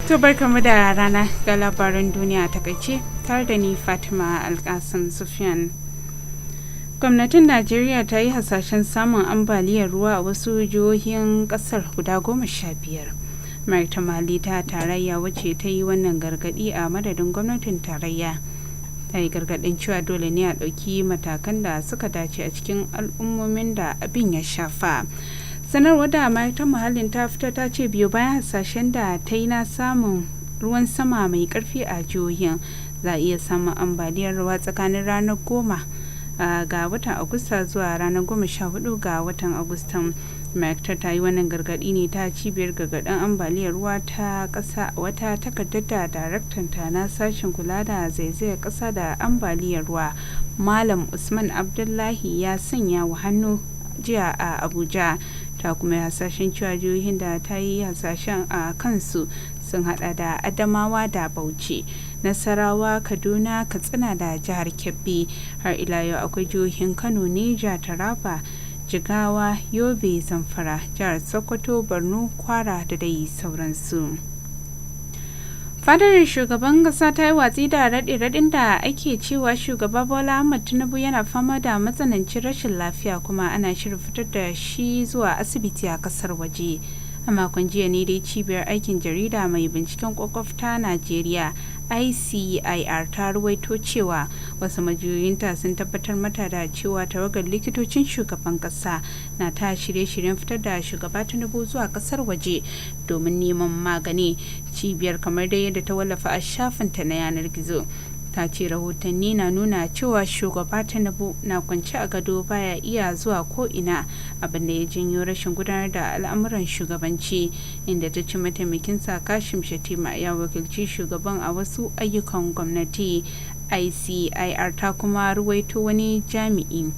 To, barkamu da rana, ga labaran duniya a takaice tare da ni, Fatima Alkasim Sufyan. Gwamnatin Najeriya ta yi hasashen samun ambaliyar ruwa a wasu jihohin kasar guda 15. Ma'aikatar Muhalli ta Tarayya, wacce ta yi wannan gargadi a madadin gwamnatin tarayya, ta yi gargadin cewa dole ne a ɗauki matakan da suka dace a cikin al'ummomin da abin ya shafa. Sanarwar da ma'aikatar muhallin ta fita ta ce biyo bayan hasashen da ta yi na samun ruwan sama mai karfi a jihohin, za a iya samun ambaliyar ruwa tsakanin ranar 10 ga watan Agusta zuwa ranar 14 ga watan Agustan. Ma'aikatar ta yi wannan gargaɗi ne ta cibiyar gargaɗin ambaliyar ruwa ta ƙasa, wata takardar da daraktan ta na sashen kula da zaizayar ƙasa da ambaliyar ruwa, Malam Usman Abdullahi, ya sanya wa hannu jiya a Abuja. Ta kuma yi hasashen cewa jihohin da ta yi hasashen a kansu sun hada da Adamawa da Bauchi, Nasarawa, Kaduna, Katsina da jihar Kebbi. Har ila yau akwai jihohin Kano, Neja, Taraba, Jigawa, Yobe, Zamfara, jihar Sokoto, Borno, Kwara da dai sauransu. Fadar shugaban kasa ta yi watsi da raɗe-raɗin da ake cewa Shugaba Bola Ahmad Tinubu yana fama da matsanancin rashin lafiya kuma ana shirin fitar da shi zuwa asibiti a kasar waje. A makon jiya ne dai cibiyar aikin jarida mai binciken kwakwaf ta Najeriya, ICIR, ta ruwaito cewa wasu majiyoyinta sun tabbatar mata da cewa tawagar likitocin shugaban kasa na ta shirye-shiryen fitar da Shugaba Tinubu zuwa kasar waje domin neman magani. Cibiyar, kamar dai yadda ta wallafa a shafinta na yanar gizo, ta ce rahotanni na nuna cewa Shugaba Tinubu na kwance a gado, baya iya zuwa ko ina, abin da ya janyo rashin gudanar da al'amuran shugabanci, inda ta ce mataimakinsa Kashim Shatima ya wakilci shugaban a wasu ayyukan gwamnati. ICIR ta kuma ruwaito wani jami'i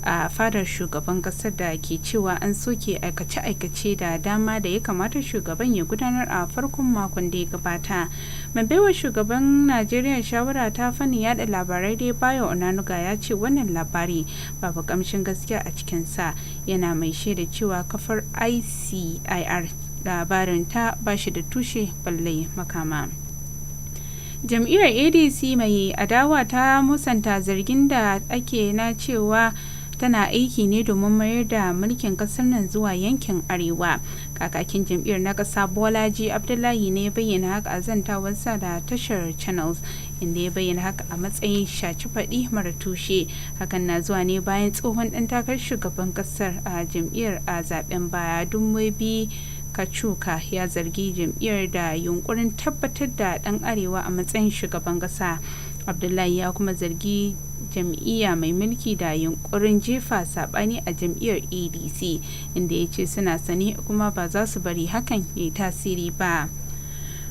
a fadar shugaban kasar da ke cewa an soke aikace-aikace da dama da ya kamata shugaban ya gudanar a farkon makon da ya gabata. Mai baiwa shugaban Najeriya shawara ta fannin yada labarai dai, Bayo Onanuga, ya ce wannan labari babu kamshin gaskiya a cikinsa, yana mai shaida cewa kafar ICIR labarin ta bashi da tushe balle makama. Jam'iyyar ADC mai adawa ta musanta zargin da ake na cewa tana aiki ne domin mayar da mulkin kasar nan zuwa yankin arewa. Kakakin jam'iyyar na kasa, Bolaji Abdullahi, ne bayyana haka a zantawarsa da tashar Channels, inda ya bayyana haka a matsayin shaci faɗi mara tushe. Hakan na zuwa ne bayan tsohon ɗan takarar shugaban kasar a jam'iyyar a zaben baya, Dumebi Kacuka, ya zargi jam'iyyar da yunkurin tabbatar da ɗan arewa a matsayin shugaban ƙasa. Abdullahi ya kuma zargi jam'iyya mai mulki da yunkurin jefa sabani a jam'iyyar ADC, inda ya ce suna sane kuma ba za su bari hakan ya yi tasiri ba.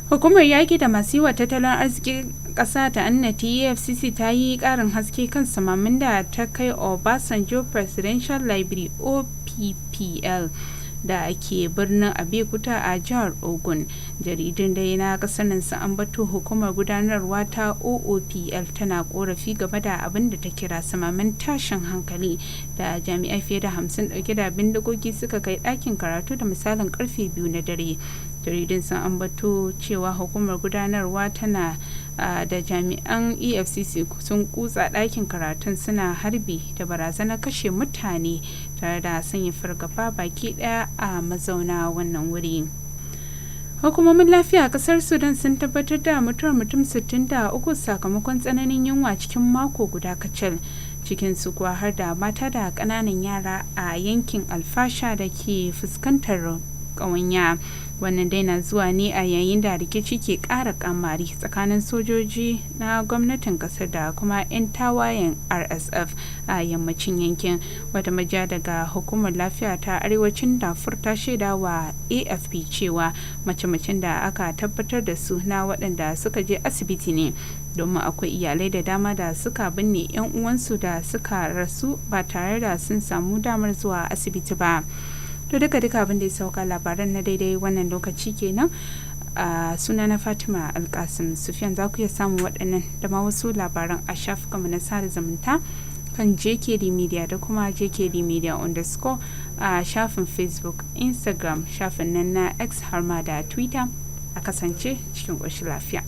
Hukumar yaƙi da masu yi wa tattalin arzikin ƙasa ta'annati, EFCC, ta yi ƙarin haske kan samamin da ta kai Obasanjo Presidential Library, OPPL, da ke birnin Abeokuta a jihar Ogun. Jaridun dai na kasar nan sun ambato hukumar gudanarwa ta OOPL tana korafi game da abin da ta kira samamin tashin hankali da jami'ai fiye da 50 dauke da bindigogi suka kai ɗakin karatu da misalin karfe 2 na dare. Jaridun sun ambato cewa hukumar gudanarwa tana da jami'an EFCC sun kutsa ɗakin karatun, suna harbi da barazanar kashe mutane, tare da sanya fargaba baki ɗaya a mazauna wannan wuri. Hukumomin lafiya a kasar Sudan sun tabbatar da mutuwar mutum 63 sakamakon tsananin yunwa cikin mako guda kacal, cikin su kuwa har da mata da ƙananan yara a yankin Alfasha da ke fuskantar ƙawanya. Wannan dai na zuwa ne a yayin da rikici ke ƙara kamari tsakanin sojoji na gwamnatin kasar da kuma 'yan tawayen RSF a yammacin yankin. Wata majiya daga hukumar lafiya ta Arewacin Darfur ta shaida wa AFP cewa mace-macen da aka tabbatar da su na waɗanda suka je asibiti ne, domin akwai iyalai da dama da suka binne 'yan uwansu da suka rasu ba tare da sun samu damar zuwa asibiti ba. To, duka duka abin da ya sauka labaran na daidai wannan lokaci kenan. A suna na Fatima Alkasim Sufiyan. Za ku iya samun waɗannan da ma wasu labaran a shafukanmu na sada zumunta kan JKD Media da kuma JKD Media_ a shafin Facebook, Instagram, shafin nan na X, har ma da Twitter. A kasance cikin ƙoshin lafiya.